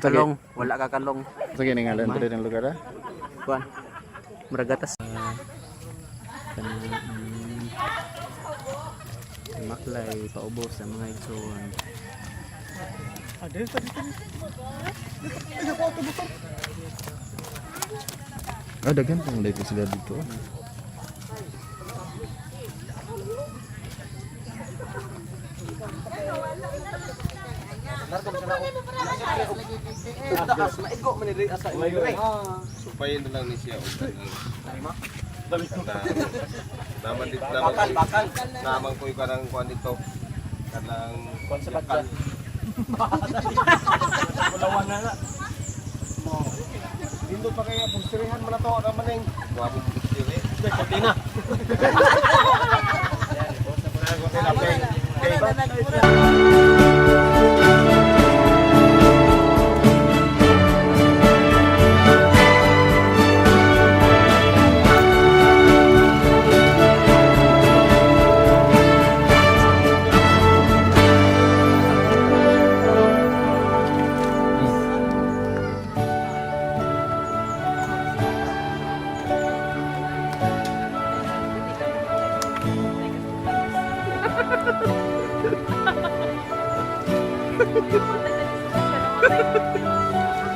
Kalong, wala ka kalong. Sige, ngalan diri ng lugar ah. Kuan. Maragatas. Kanang maklay paubos sa mga igsoon. Ah, daghan pang dito sila dito. Ah. Supayin na lang ni siya og kanang naman dito naman bakal naman ko kanang kuan dito kanang kuan sa bakal. Dito pa kaya pustirihan man na to naman ning kuan mo pustiri. Cortina.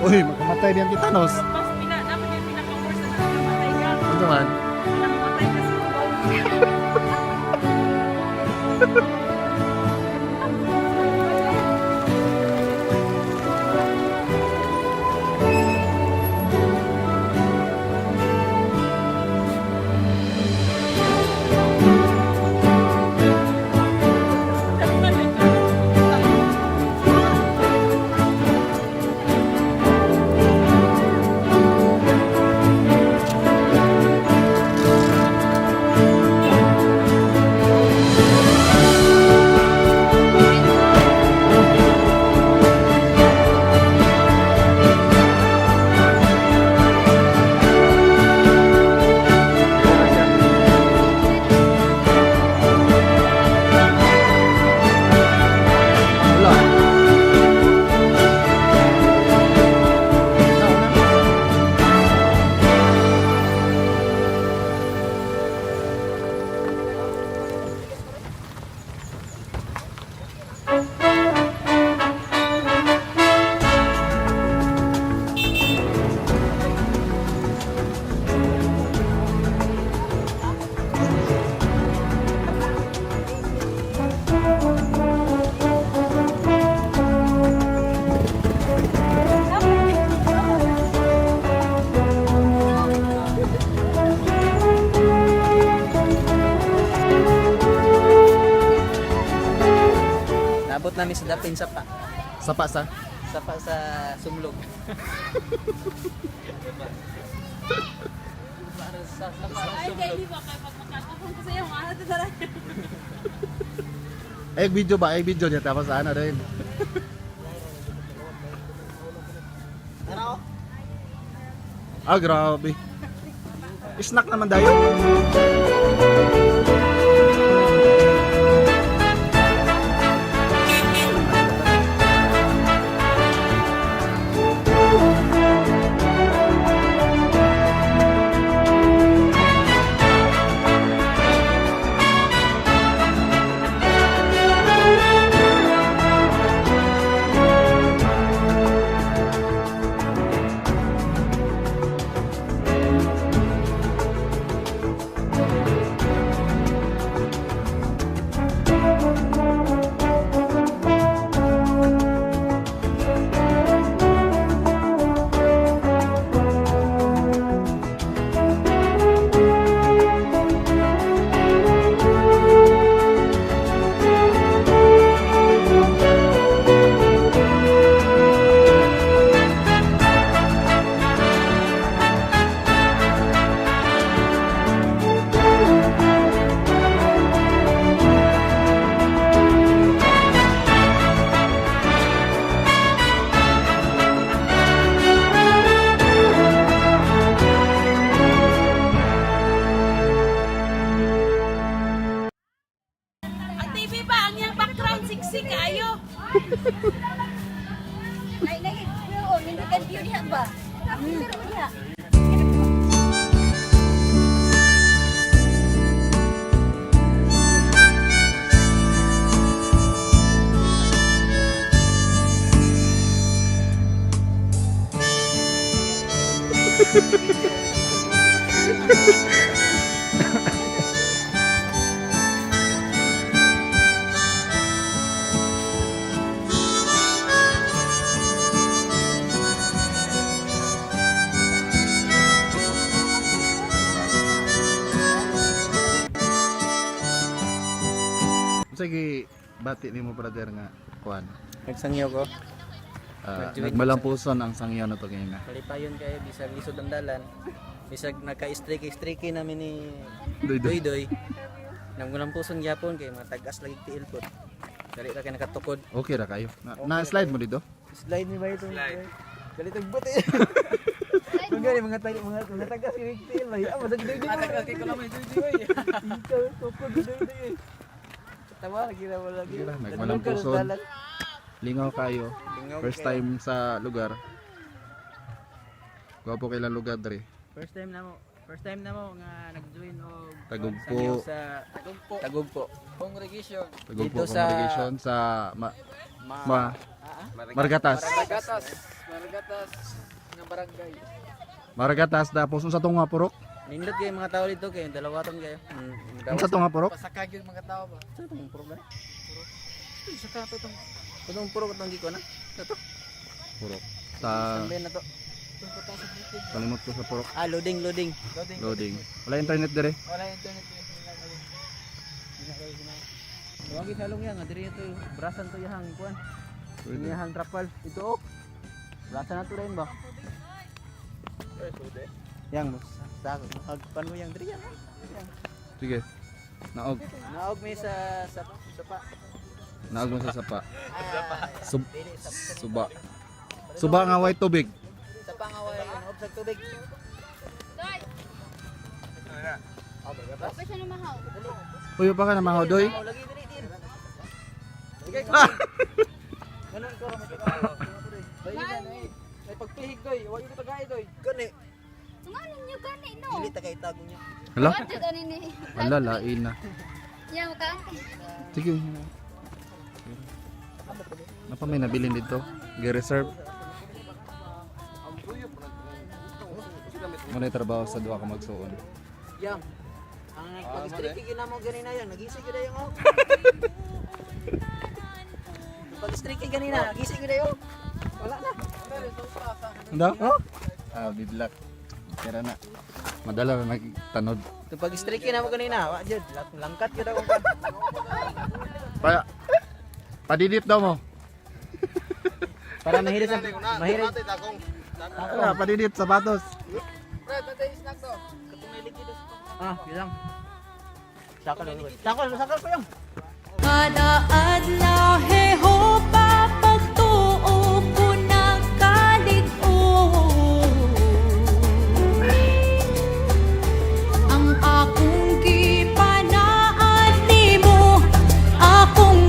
Uy, makamatay diyan titanos. Mas pina, dapat yung pinaka-worst na nakamatay ka. Ano man? Nakamatay ka sa kubaw. Wala. Naabot namin sa dapin sapa. Sapa sa? Sapa sa sumlog. Para sa sapa sa Ay, kay sumlog. di ba? Kaya pag makakapon ko sa'yo, mga ano talaga. Ay, video ba? Ay, video niya tapos ano rin. Ah, grabe. Snack naman dayo. Sige, bati nimo, brother, nga kuan. Nagsangyaw ko. Nagmalampuson ang sangyaw na to ngayon. Kalipayon kayo bisag lisod ang dalan. Bisag nagka-streaky-streaky namin ni Doy doy. Doy Doy. Nanggulampuson gyapon kay mga tag-as lagi tiil pod. Dali ra kay nakatukod. Okay ra kayo. Na slide mo dito? Slide ni ba ito? Slide. Dali tag buti. Mga mga tag mga mga tag-as kay tiil ba? Ah, masag Doy Doy. Tag-as kay ko lang Doy Doy. Ikaw tukod Doy Doy. Tawa lagi ra wala lagi. Sige ra, nagmalampuson. Lingaw kayo. Lingaw First kayo. time sa lugar. Gwapo kay lugar dre. First time na mo. First time na mo nga nag-join og Tagugpo. sangyaw sa Tagugpo. Tagugpo. Congregation. Tagugpo Dito sa- congregation sa ma Margatas. Maragatas. Maragatas nga barangay. Margatas tapos unsa tong nga purok? Nindot kayo mga tao dito kayo, dalawa tong kayo. Unsa tong nga purok? Pasakag yung mga tao ba? Sa tong purok ba? Saka to tong Itong purok itong giko na. Ito. Purok. Sa Samben na to. tong pataas sa bukid. kalimot ko sa purok. Ah, loading, loading. Loading. Loading. Wala internet dire. Wala internet din. Tawagi sa along yan, diri ito, brasan to yahang kuan. Yahang trapal. Ito oh. Brasan na to rin ba? Yang mo sa hagpan mo yang diri yan. Sige. Naog. Naog mi sa sa pa. Naog mo sa sapa. Ah, dili sa Suba. Suba nga way tubig. sa pangaway, naog sa tubig. Doy! Pa siya namahaw. Uy, pa ka na mahodoy. Oh, lagi diri din. Ganun ko ra May pagpihig doy. Wa yung tagay doy. Gani. Tungan ninyo gani no. Dili ta kay tago niya. Hala? What jud ani ni? Hala, lain na. Yang ka. Sige. Napa may nabilin dito? Gi-reserve. Muna yung trabaho sa duha ka magsuon. Yang. Ang pag-streaky gina mo ganina yang, nagising gyud yang oh. Pag-streaky ganina, nagising gyud oh. Wala na. Ano? Oh? Ah, bidlak. Tira na. Madala na nagtanod. Itong pag-streaky na mo ganina, wa jud, langkat gyud akong kan. Pa Padidit daw mo. Para mahiris ang mahiris. Ah, padidit sapatos. Fred, natay snack to. Ah, yun lang. Sakal, sakal, sakal ko yung. Kada adlaw Jehova pagtuo ko nakalig-on. Ang akong gipanaan nimo, akong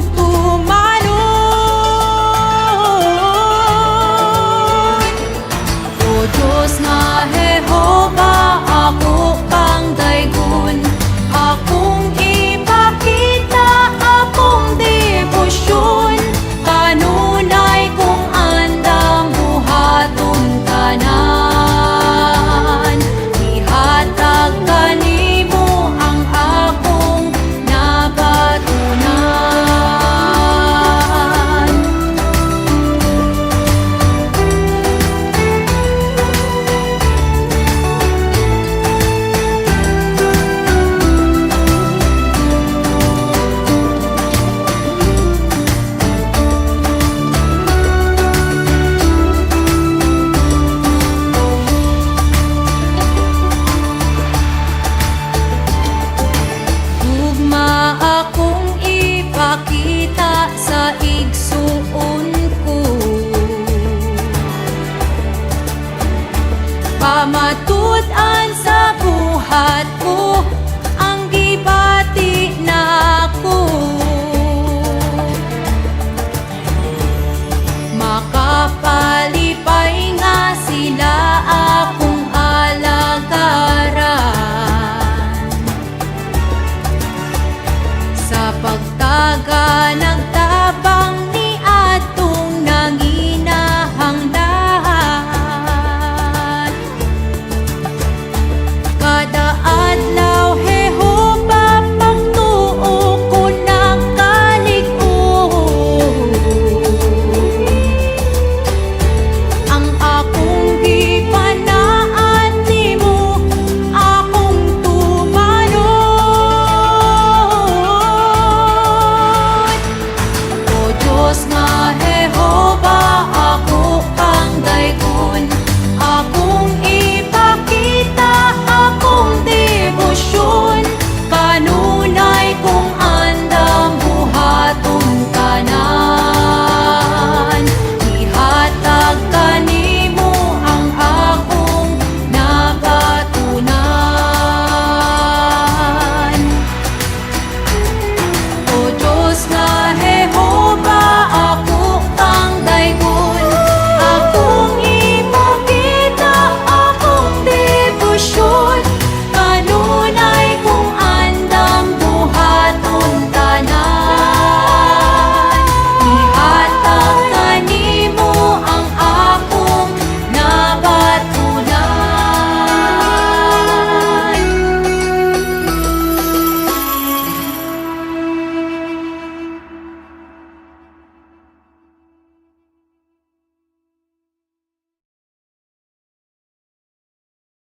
tumanon. O Diyos nga Jehova, ako pang daygon. Akong ipakita akong debosyon. Kanunay kong andam buhaton tanan. Ihatag kanimo ang akong nabatunan. Gugma akong ipakita sa igsuon ko. Pamatud-an sa buhat ko.